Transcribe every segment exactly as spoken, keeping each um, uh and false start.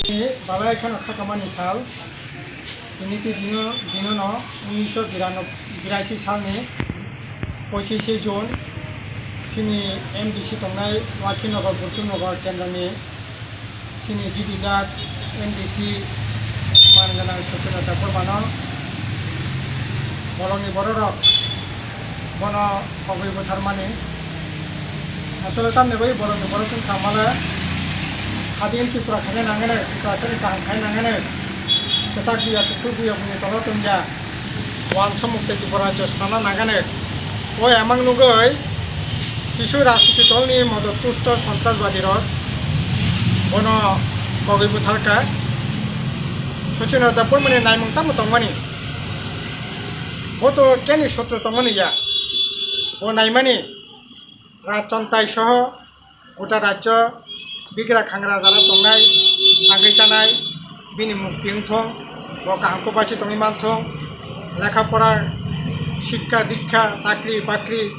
Balai kheno khakamani sal, tini tei dino, dinono unisho birasi salni pochishe June, chini M D C tongnai Wakhinagar, Bulchuk Nagar kendroni chini jidijak M D C man gwnang Sachin Debbarmano bolongni bororok bono kogwi butharmani. Asole tamni bagwi borokni borok wngkha male hadin Tripura khaina nangani, Tiprasani kaham khaina nangani, kwchak buya kuphur buya buini tongna tongya, wansa mukti Tripura rajyo sana nangani. O emang nugwi kisu rajniti dolni modot pusto sontrasbadi rok bono kogwi butharkha. Sachin Debbarmani naimung tamo tongmani? Bo to keni sotro tongmani ya. Bo naimani Rajchantai soho gota rajyo bigra khangra jara tongnai, tangwi chanai, bini mukti wngthong, bo kaham kwbachi tongwi manthong, lekha pora, sikka dikka, chakri bakri,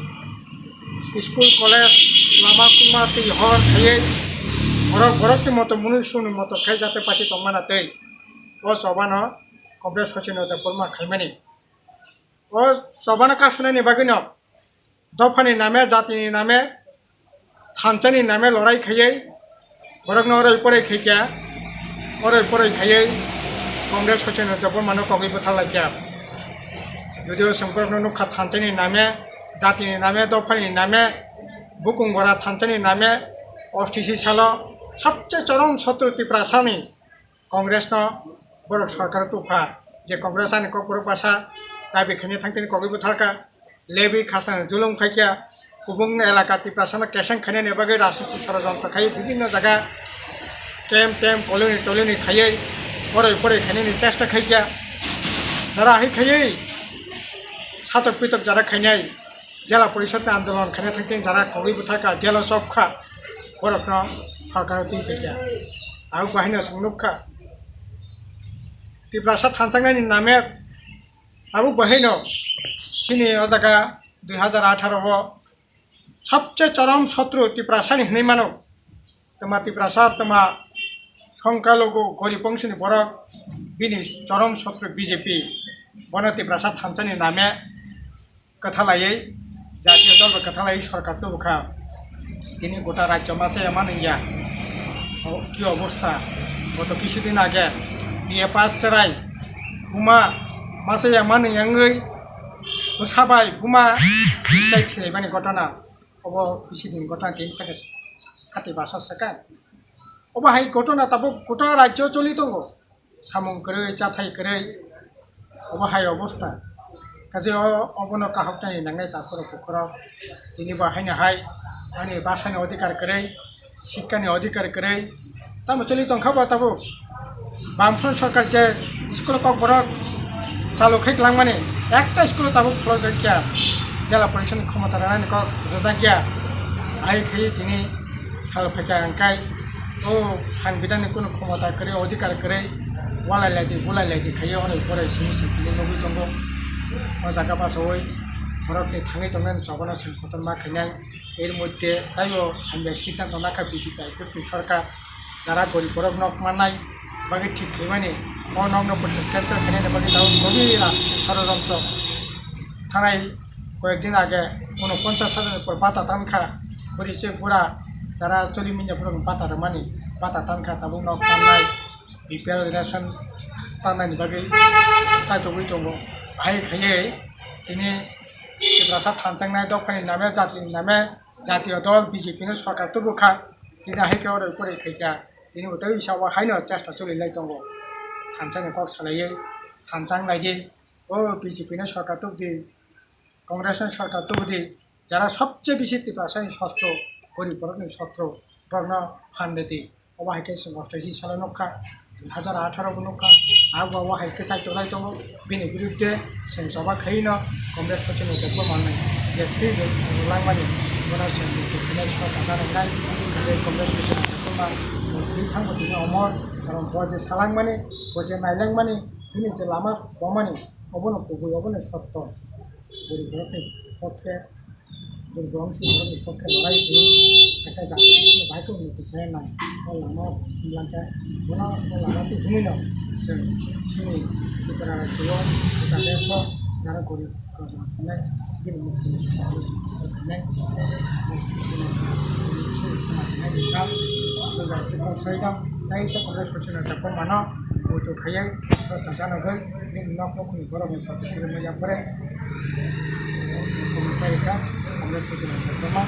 school college, lama kungma twi hor khaiwi borok borokni moto, munui sumni moto khai jate bachi tongmana tei o chobano Comrade Sachin Debbarma khaimani. O chobano kasunani bagwino dophani name, jatini name, thanchani name lorai khaiwi borokno oroi poroi khaikha, oroi poroi khaiwi Comrade Sachin Debbarmano kogwi butharlaikha. Judio chwng borokno nukha thanchani name, jatini name, dophani name, bukung bora thanchani name, O T C salo sabse chorom sotro Tiprasani Congress no borok sorkar tubukha, je Congress ani kokborok bwsa dabi khaina thangtini kogwi butharkha, lebwi khasano julum khaikha, kubung elaka Tiprasano keseng khainani bagwi rajniti sorojontro khai bibinno jaga camp temp colony toloni khaiwi poroi poroi khainani chesta khaikha, jara hai khaiwi satok pitok jara khainai. Jela Porishod ni andolon khaina thangtini jara kogwi bwthakha, jelo chopkha, borokno sorkar twi phaikha. Abo bahaino chwng nukha, Tiprasa thanchaknani name abo bahaino chini o jaga dui hazar atharo o sabse chorom sotro Tiprasani hinwi mano. Twma Tiprasa, twma songkalogo gorib bongsoni borok, bini chorom sotro B J P, bono Tiprasa thanchani name kwthalaiwi, jatiyo dol bai kwthalaiwi sorkar tubukha. Tini gota rajyo masa ya manwi ya. O ki obostha? Goto kisu din age B A pass cherai buma masa ya manwi ya wngwi bwsa bai buma bisai thwilaimani gotona. Obo bisi din gotona tini theke hati basa saka. Obo hai gotona tabuk gota rajyo choli tongo. Samung kwrwi, chathai kwrwi, obo hai obostha. Kaje o, obono kahoknani nangnai takhorok bukhorok. Tini bo haino hai ani bwsani odhikar kwrwi, sikkani odhikar kwrwi. Tamo choli tongkha bo tabuk. Bamfront sorkar je school kokborok chalu khai langmani, ekta school tabuk khulokjakya, jela porishod ni khomota rwnani kok rwjakya, ai khai tini sal phaikha hwnkhai o sangbidan ni kunu khomota kwrwi, odhikar kwrwi, walai laidi bulai laidi khaiwi onoi borai simi simi tini nugwi tongo. O jaga bachaui borok ni thangwi tongnani chobano seng kotorma khainai. Er moddhe taibo hamya siddhanto nakha B J P I P F ni sorkar, jara gorib borok nok mannai bagwi thik khaimani, o nokno poito cancel khainani bagwi tabuk kobi rajniti sorojontro. Thanai koyek din age unoponchas hajar ni pore bata tankha, bwrwi se bura jara choli minya borok bata rwmani, bata tankha tabuk nok tannai, B P L ration tannani bagwi chaitogwi tongo. Bahai khaiwi tini Tiprasa thanchaknai dophani name, jatini name, jatiyo dol B J P no sorkar tubukha, tini hai khe oroi poroi khaikha, tini bo tei sabo haino chesta choli lai tongo. Thanchani kok salaiwi thanchang laidi, o B J P no sorkar tubudi, Congress no sorkar tubudi, jara sobse bisi Tiprasani sotro, gorib borokni sotro, borokno phan rwdi. Obo hai khe chwng ostaisi salo nukha, dui hazar atharo bo nukha, abo abo hai khe chai tonglai tongo. Bini biruddhe chwng choba khaino Comrade Sachin Debbarma manwi je free rwlangmani, bono chwng muitu khainai sor kacha rwnai. Hwnkhe Comrade Sachin Debbarma muitu thangbo tini omor, karon bo je salangmani, bo je nailangmani, bini je lama bomani, obono kubui, obono sotto. Bwrwi borokni pokhe Durga wngsi borokni pokhe lorai twi khe jati bahai khe unnoti khlai nai. O lama himlangkhe bono o lama twi hwnwino chwng chini Tripura rajyo o Bangladesh o jara gorib rok jora thangnai bini mukti ni sukha o sukha thangnai. Bini sini sama thangnai ni sak sujak twi kok sai dong. Tai sa Congress sochina jakpa mano muitu khaiya sota janagwi bini nok nukhungni borokni pati sirima yapore. Kok ni pai kha Congress sochina jakpa ma.